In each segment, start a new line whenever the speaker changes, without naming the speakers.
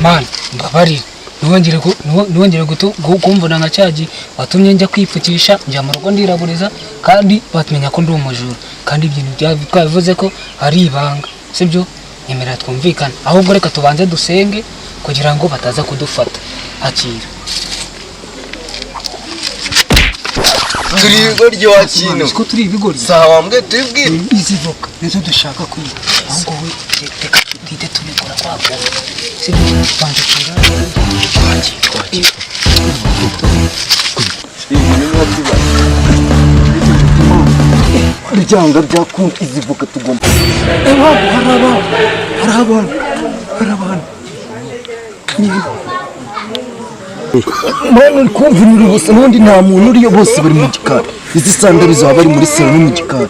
Man, mbabarire, ntiwongere kumvuna nka cyagihe watumye njya kwipfukisha, njya mu rugo ndiraburiza, kandi batumenya ko ndi umujura, kandi ibintu twabivuze ko ari ibanga, sibyo? Nyemera twumvikane. Ahubwo reka tubanze dusenge kugira ngo bataza kudufata. Akira.
Turi ibigoryi wa kintu.
Ko turi ibigoryi?
Sawa, wambwiye tubibwire.
Izi voka nizo dushaka kwiba, ahubwo wowe reka duhite tubikora kwa kundi, sibyo? Banza tungane.
Byanga byakunda, izi voka tugomba
Hari abantu, hari abantu, hari abantu.
Mwana, uri kumva gusa n'ubundi nta muntu uriyo, bose bari mu gikari. Izi sandari zaba bari muri salo no mu gikari.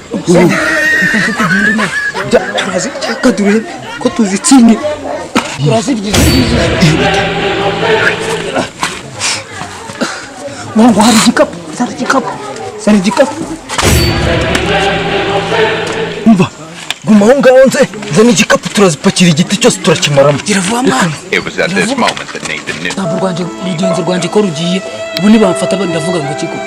Turazirya, turebe ko tuzitsinda. Turazirya izi ngizi. Ngo hari igikapu, hari igikapu, hari igikapu.
Umva, guma aho ngaho, nze nzana igikapu, turazipakira, igiti cyose turakimaramo.
Gira vuba, mwana.
It was at this moment that Nathan knew.
Ntabwo rwanjye, rugenzi rwanjye ko rugiye, ubu nibamfata ndavuga ngo ikigo.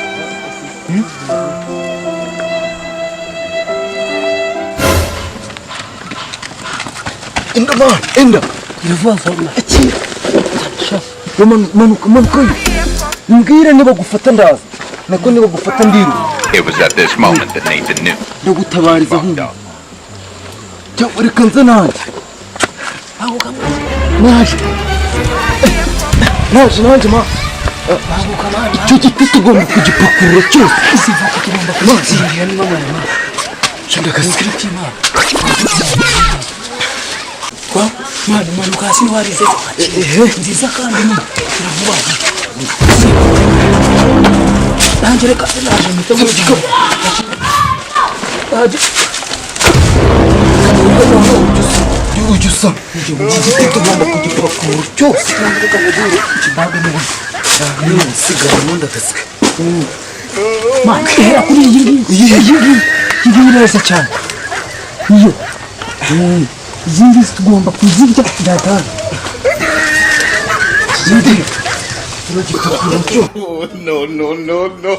Enda mwana, enda.
Gira vuba vuba.
Akira. Manuka, manuka yo. Mbwire niba gufata ndaza, nako niba gufata ndiruka.
It was at this moment that Nathan knew.
Ndagutabariza.
Fucked
Ahubwo
up.
Cyangwa reka nze nanjye. Naje, naje nanjye ma. Icyo giti tugomba kugipakurura cyose.
Izi voka tugomba kuzitsindira niba mwana.
Ndagasiga.
Mwana, manuka hasi, ntiwarize nziza kandi ni gira vuba. Nanjye reka naje mpite mu gikapu. Naje.
Ujya usa iki giti tugomba kugipakurura cyose. Sigaramo, ndagasiga.
Mwana, hera kuri iyi ngiyi. Iyi ngiyi, iyi ngiyi neza cyane. Iyo izi ngizi tugomba kuzirya ndatanga.
Turagipakurura cyose.
No, no, no, no.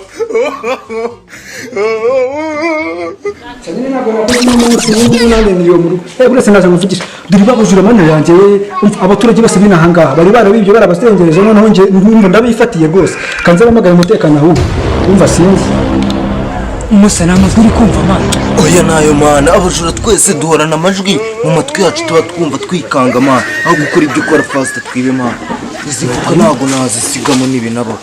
Umunsi ubu nanjye niriwe mu rugo. Uretse naje muvugisha, dore babujura mana yanjye we. Umva, abaturage bose b'inaha ngaha bari barabibye, barabasengereje, noneho njye numva ndabifatiye rwose, kanze bamagaye umutekano. Ahubwo umva, sinzi.
Musa, ni amajwi uri kumva, mwana?
Oya, nayo mana. Abajura twese duhorana amajwi mu matwi yacu, tuba twumva twikanga mana. Aho gukora ibyo ukora, faster twibe mana. Izi voka ntabwo nazisigamo n'ibinaba.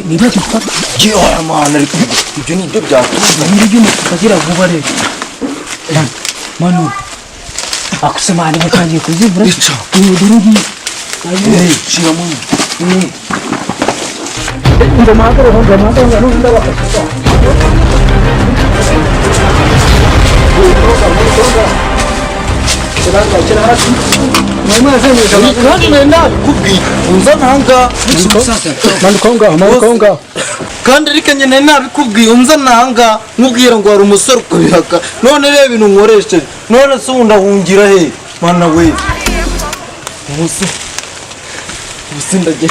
Niba dufata.
Yewe mana, ariko ibyo ni ibyo byatuza.
Nyir'ibyo tukagira vuba rero. Manu, akuse mwana, batangiye kuzivura.
Ica.
Dore ngiyi.
Shiramo.
Umva, muhagare, umva, muhagare, n'ubundi ndabafasha.
Kandi nari nabikubwiye, unzana ahangaha.
Manuka aho ngaho, manuka aho ngaho.
Kandi ariko njye nari nabikubwiye, unzana ahangaha, nkubwira ngo hari umusore ukabihaka. None reba ibintu nkoresheje. None se ubu ndahungira he? Mana we, umunsi ubu ndajya.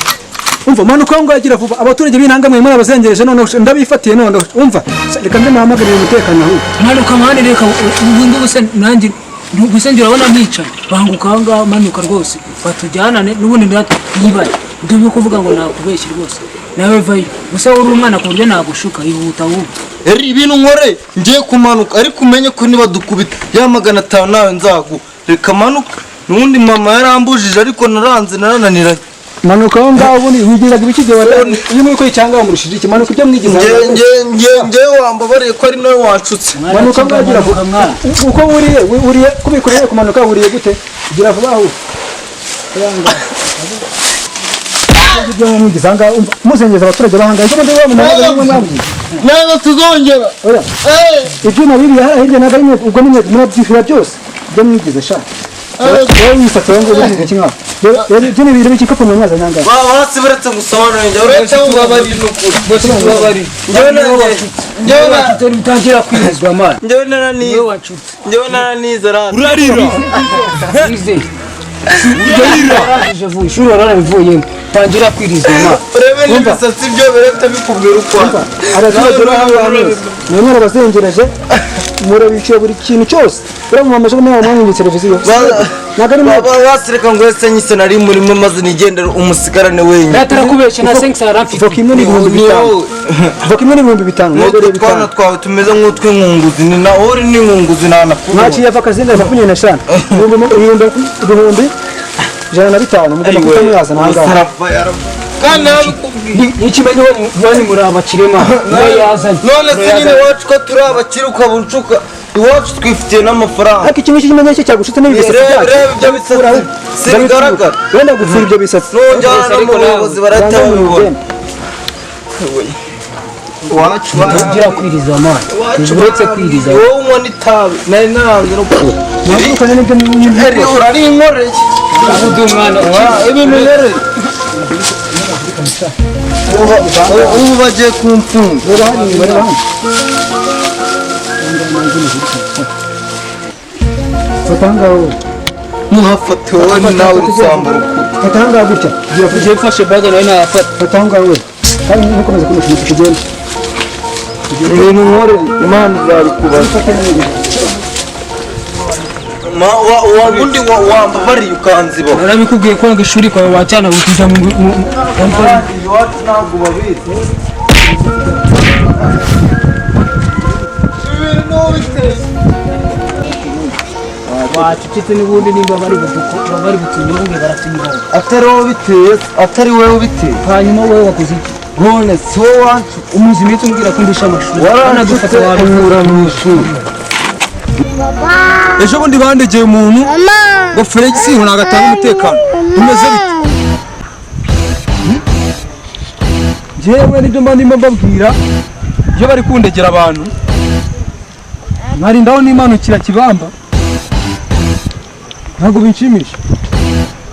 Umva, manuka aho ngaho, gira vuba. Abaturage b'intanga mwe murabazengereje, noneho ndabifatiye. Noneho umva, reka mbe muhamagarire umutekano ahubwo.
Manuka mwana, reka ubundi gusa nanjye gusa njye urabona nkicaye. Banguka aho ngaho, manuka rwose, batujyanane n'ubundi natwe yibare. Ibyo kuvuga ngo nakubeshye rwose, nawe vayo gusa, uri umwana ku buryo nagushuka. Yihuta ahubwo.
Eri, ibintu nkore, ngiye kumanuka, ariko umenye ko niba dukubita ya 500 nawe nzagu. Reka manuka, n'ubundi mama yarambujije ariko naranze, narananiranye.
Manuka aho ngaho. Ubundi wigiraga ibiki igihe wari iyo muri cyangwa wamurushije iki? Manuka, ibyo mwigize.
Nge wambabariye ko ari nawe wanshutse.
Manuka aho ngaho, gira vuba.
Mwana.
Uko wuriye, wuriye kubikoreye kumanuka, wuriye gute? Gira vuba aho. Ibyo mwigize aha ngaha, umva, muzengeza abaturage bahangaha, icyo ndi bamwe mwe mwabwiye.
Ntabwo tuzongera.
Oya, ibyuma biri hariya hirya ntabwo ari mwe, ubwo ni mwe murabyishyura byose ibyo mwigize sha. Wowe wisatse wowe ngo uri iki nkaho? Rero ibyo ni ibintu b'igikapu mwe mwazanye aha ngaha.
Basi buretse ngusobanurire, njye uretse ubabari n'ukuri.
Bose tubabari.
Njyewe njyewe
Utangira kwihezwa, mwana.
Njyewe naranize.
Niwe wacutse.
Njyewe naranize rata.
Wize. Wararangije vuba, ishuri wararabivuyemo, tangira kwiriza imana.
Urebe n'imisatsi, byo birahita bikubwira uko
Abaturage b'ahangaha mwese mwemwe murabazengereje, murabiciye buri kintu cyose. Uramumamaje ko nawe mwanyinye televiziyo, ntabwo ari mwebwe.
Wasireka ngo wese nyise nari murimo, maze nigendere umusigarane wenyine.
Ratarakubeshya, na 5 aramfite.
Voka imwe ni 5000, voka imwe ni 5000,
N'utwo
mwegereye
twana
5000.
twawe tumeze nk'utw'inkunguzi, ni naho uri n'inkunguzi ntanakubona.
Mwaciye avoka zingahe? 25, 105,000 mugomba kuba muyazana ahangaha.
Kandi nabikubwiye.
N'ikimenyi wanyu muri abakirema niyo yazanye.
None se nyine iwacu ko turi abakire, ukaba unshuka? Iwacu twifitiye n'amafaranga.
Ariko iki ngiki kimenyetso cyagushutse n'ibi bisatsi
Reba,
byacu.
reba ibyo bisatsi sibigaragara.
Wenda gupfura ibyo bisatsi.
Nujyana no mu bayobozi barahita babibona. Iwacu
Ugira kwiriza amana,
iwacu
uretse kwiriza.
Wowe unywa n'itabi, nari naranze no kunywa.
Mwandukanye n'ibyo
Eri, urarinkoreye.
Ubu ndi umwana.
Ibintu nkoreye ubu bagiye kumfunga.
Reba hano, reba hano. Fata ahangaha wowe.
Muhafate wowe, nawe urusamba rukuru.
Fata ahangaha gutya. Gira vuba.
Ugiye mfashe baga nawe nayafata.
Fata ahangaha wowe. Kandi ntukomeze kumukina, tugende.
Ibintu nkoreye Imana izabikubaza.
Fata neza.
Wa wundi wambabariye ukanziba.
Narabikubwiye ko ngo ishuri kwawe wacana ukijya mu
Iwacu ntabwo babizi ibintu n'ubiteye.
Wacecetse n'ubundi nimba bari buduko bari butunyonge, baratunyonga.
Atari wowe ubiteye, atari wowe ubiteye.
Hanyuma wowe wakoze iki?
None si wowe wancu?
Umuzi iminsi umbwira ko ndusha amashuri.
Waranadufata unyura mu ishuri.
Ejo bundi bandegeye umuntu ngo Felix ngo ntabwo atanga umutekano, bimeze bite? Njyewe nibyo mba ndimo mbabwira iyo bari kundegera abantu, nkarindaho n'imanukira kibamba, ntabwo binshimisha.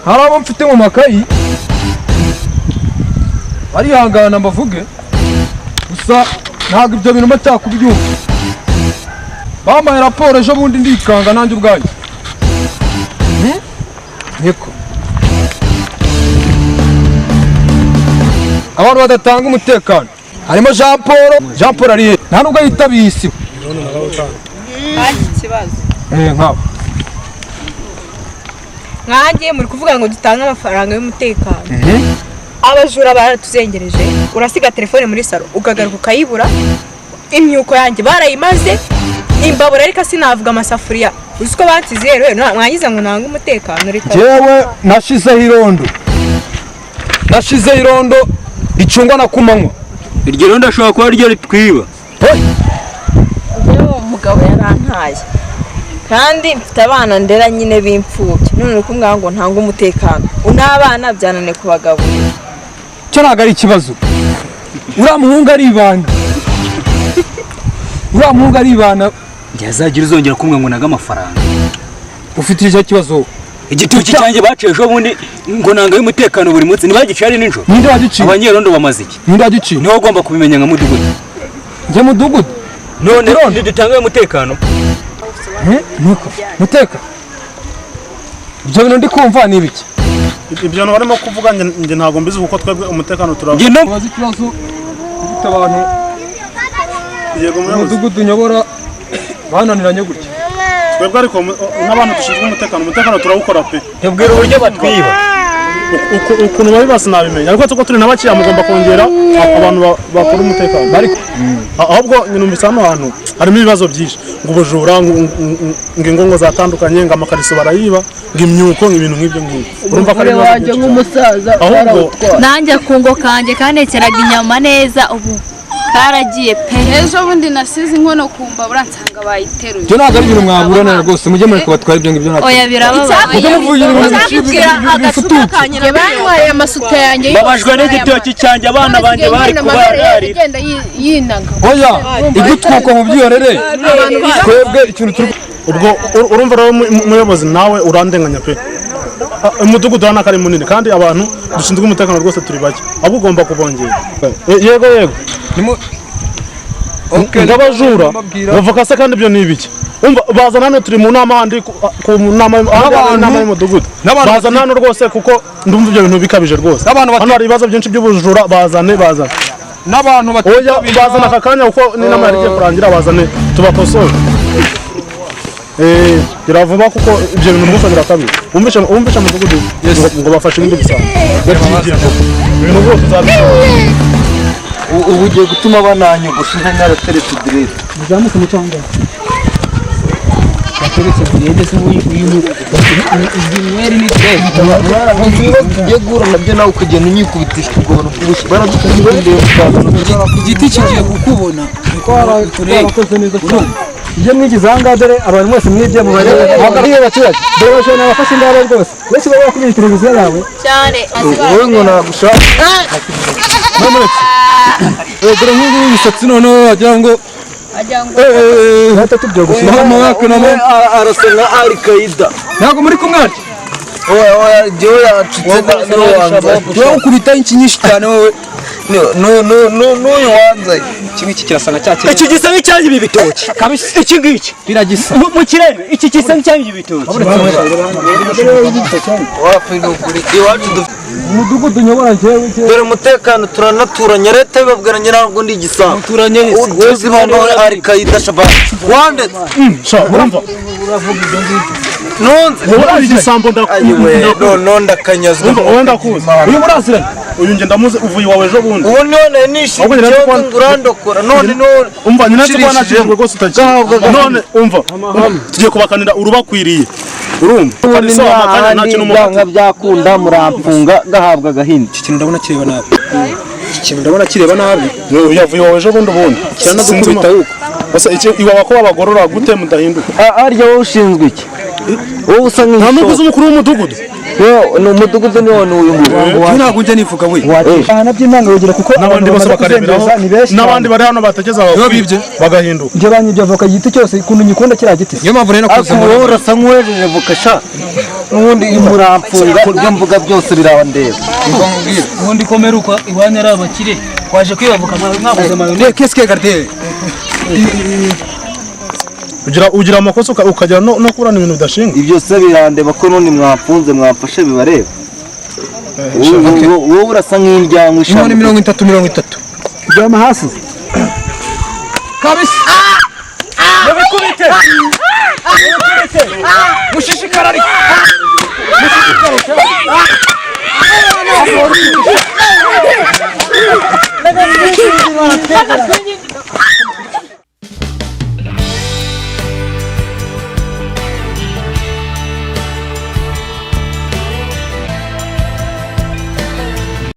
Hari abo mfite mu makayi, barihangana mbavuge gusa, ntabwo ibyo bintu mba nshaka kubyumva. Bampaye raporo ejo bundi ndikanga nanjye ubwanjye. Niko abantu badatanga umutekano harimo Jean Paul. Jean Paul ari he? Nta nubwo yitabiye isibo.
Nkanjye ikibazo.
Nkabo.
Nkanjye muri kuvuga ngo dutange amafaranga y'umutekano, abajura baratuzengereje. Urasiga telefone muri salo ukagaruka ukayibura, imyuko yanjye barayimaze, imbabura, ariko sinavuga amasafuriya. Uzi ko bansize rero, mwangiza ngo ntange umutekano, reka.
Jewe nashizeho irondo, nashizeho irondo ricungwa na kumanywa.
Iryo rondo ashobora kuba ryo ritwiba.
Hey!
Njyewe uwo mugabo yarantaye, kandi mfite abana ndera nyine b'imfubyi. None uri kumbwira ngo ntange umutekano, n'abana byananiye kubagaburira.
Cyo ntabwo ari ikibazo. Uriya muhungu aribana, uriya muhungu aribana.
Ntihazagira uzongera kumwe ngo naga amafaranga.
Ufite icyo kibazo wowe?
Igitoki cyanjye baciye ejo bundi ngo nanga y'umutekano buri munsi, ntibagiciye ari nijoro.
Ninde wagiciye?
Abanyerondo bamaze iki?
Ninde wagiciye?
Niwe ugomba kubimenya nka mudugudu.
Njye mudugudu?
None ntidutange umutekano?
Niko muteka, ibyo bintu ndi kumva ni ibiki?
Ibyo bintu barimo kuvuga njye ntabwo mbizi, kuko twebwe umutekano turaba.
Njye no
Ubaze ikibazo ufite abantu.
Yego muyobozi.
Umudugudu nyobora bananiranye gutya.
Twebwe ariko n'abantu dushinzwe umutekano, umutekano turawukora pe.
Tubwira uburyo batwiba.
Ukuntu babiba sinabimenya, ariko tuko turi na bakeya, mugomba kongera abantu bakora umutekano. Ahubwo numvise hano hantu harimo ibibazo byinshi, ngo ubujura, ngo ingongo zatandukanye, ngo amakariso barayiba, ngo imyuko, ngo ibintu nk'ibyo ngibyo. Urumva ko ari
Umugore
ibibazo
wanjye
byinshi cyane.
nk'umusaza
Ahubwo
barawutwara.
Nanjye akungo kanjye kantekeraga inyama neza, ubu karagiye pe.
Ejo bundi nasize inkono ku mbabura nsanga bayiteruye.
Ibyo ntabwo ari ibintu mwaburanira rwose, mujye mureka batwara ibyo ngibyo, ntabwo.
Oya, birababaje.
Mujye muvugira ibintu
Icyakubwira agacupa ka nyina.
Njye bantwaye amasuta yanjye yose.
Babajwe n'igitoki cyanjye, abana banjye bari kubararira.
Igenda yinaga.
Oya, ibyo twuko mu byihorere, twebwe ikintu turi
Ubwo urumva rero muyobozi, nawe urandenganya pe. Umudugudu hano ari munini, kandi abantu dushinzwe umutekano rwose turi bake, ahubwo ugomba kubongera. Yego yego.
Okay,
Ndabajura
mbabwira.
bavuga se, kandi ibyo ni ibiki? Umva, Bazana hano, turi mu nama handi ku nama
N'abantu-
y'umudugudu.
N'abantu-
Bazana hano rwose, kuko ndumva ibyo bintu bikabije rwose.
N'abantu
Hano hari ibibazo byinshi by'ubujura, bazane, bazane.
N'abantu
Oya,
batitabira.
bazana aka kanya, kuko n'inama yari igiye kurangira. Bazane tubakosore. Gira vuba, kuko ibyo bintu rwose birakabije. Wumvishe, wumvishe mudugudu ngo bafashe ibindi bisambo. Ibintu rwose uzabishobora.
Ubu ugiye gutuma bananyogosha inka narateretse direde.
Muzamuke mu cyangwa
Bateretse direde se? Uyu uyu ni direde.
Ibibazo tugiye guhura nabyo, nawe ukagenda unyikubitisha ubwo buntu bw'ubushye baradukunda.
Igiti kigiye kukubona.
Warakoze neza cyane. Ibyo mwigize aha ngaha, dore abantu mwese mwibye mubarebe muhagarariye abaturage. Dore bashobora nabafashe ingabo rwose, benshi baba bakubira televiziyo yawe.
Cyane.
Wowe ngo nagushaka.
Dore nk'ubu imisatsi noneho wagira ngo
Bahita tubyogosha.
Mama wake na mama.
Arasa nka Al Qaida.
Ntabwo muri kumwe harya?
Oya, oya, jyewe yacitse niwe wanzanye.
Wowe ukubita inshi nyinshi cyane wowe.
N'uyu wanzanye.
Iki ngiki kirasa nka cya kintu.
Iki gisa nk'icyangiye ibi bitoki.
Kabisa.
Iki ngiki
biragisa.
Mu kirere iki gisa nk'icyangiye ibitoki.
Wapi, ni ukuri iwacu dufite
Umudugudu nyobora njyewe.
Dore umutekano, turanaturanye, leta ibabwira njye ntabwo ndi igisambo.
Muturanye he se?
Uzi mama we Al Qaida Shabab wandetse.
Sha, urumva?
Nunze.
Wowe uri igisambo.
Ayiwe, none ndakanyazwa.
Umva, wowe ndakuzi. Uyu muraziranye, uyu njye ndamuzi, uvuye iwawe ejo bundi.
Ubu none nishimye.
Ahubwo nyina
Ikibazo
nzi
ngo urandokora none none.
Umva, nyina nzi ko wanakijijwe rwose utakiri. None umva, tugiye kubakanira urubakwiriye, urumva?
Ubundi
Sawa, amakanya nta kintu
byanga
mufata.
byakunda muramfunga gahabwa agahinda.
Iki kintu ndabona kireba nabi. Iki kintu ndabona kireba nabi.
Yewe, yavuye iwawe ejo bundi ubundi.
Kiranadukubita yuko.
Ese iki iwawa ko babagorora gute mudahinduka?
Harya wowe ushinzwe iki? Wowe usa
Nta
nk'ishoka.
nubwo uzi umukuru w'umudugudu.
Wowe ni umudugudu, ni wowe, ni uyu nguyu.
Njye ntabwo njya nivuga we.
Ahana by'intangarugero, kuko
N'abandi
abantu
bose
bamaze
bakareberaho.
kuzengereza ni benshi.
N'abandi bari hano bategeza
Nibo bibye.
bagahinduka.
Njye banyibye avoka igiti cyose, ukuntu nyikunda kiriya giti.
Niyo mpamvu rero
Ariko
nakuze
wowe urasa nk'uwejeje voka sha. N'ubundi muramfunga, ibyo mvuga byose birabandeba.
Ubundi ko mperuka iwanyu ari abakire, waje kwibavuka mwaguze mayoneze.
Qu'est-ce que garde?
Ugira amakosa ukagira no kurana ibintu bidashinga.
Ibyo se birandeba ko n'undi mwamfunze mwamfashe bibareba? Wowe urasa nk'indyangwe
Inkoni
ishami.
30 30.
Ryama hasi.
Kabisa. Mubikubite. Mubikubite. Mushishikara ariko. Mushishikare.